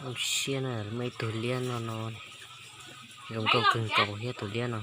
Zoo siab na, muaj ib tug liab no no, zoo nkauj kawg nkaus thiab tus liab no.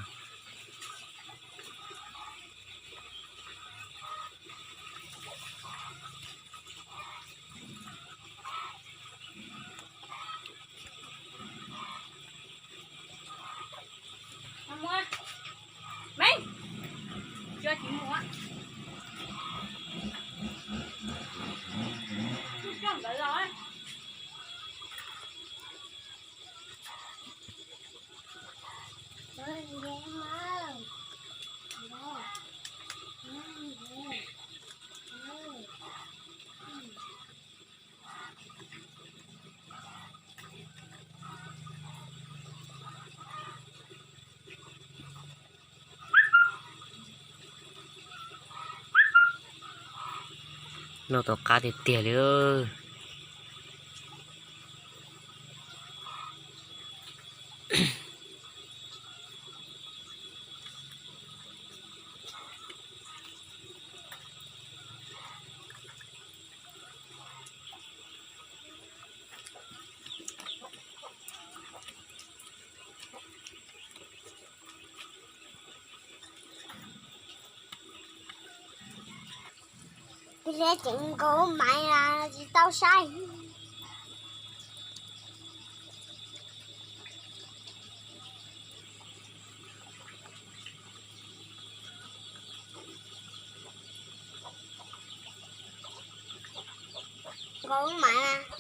Noj tau qab tiag tiag li. Tus liab ceev nkaus maiv tsis tau saib. Nkaus maiv.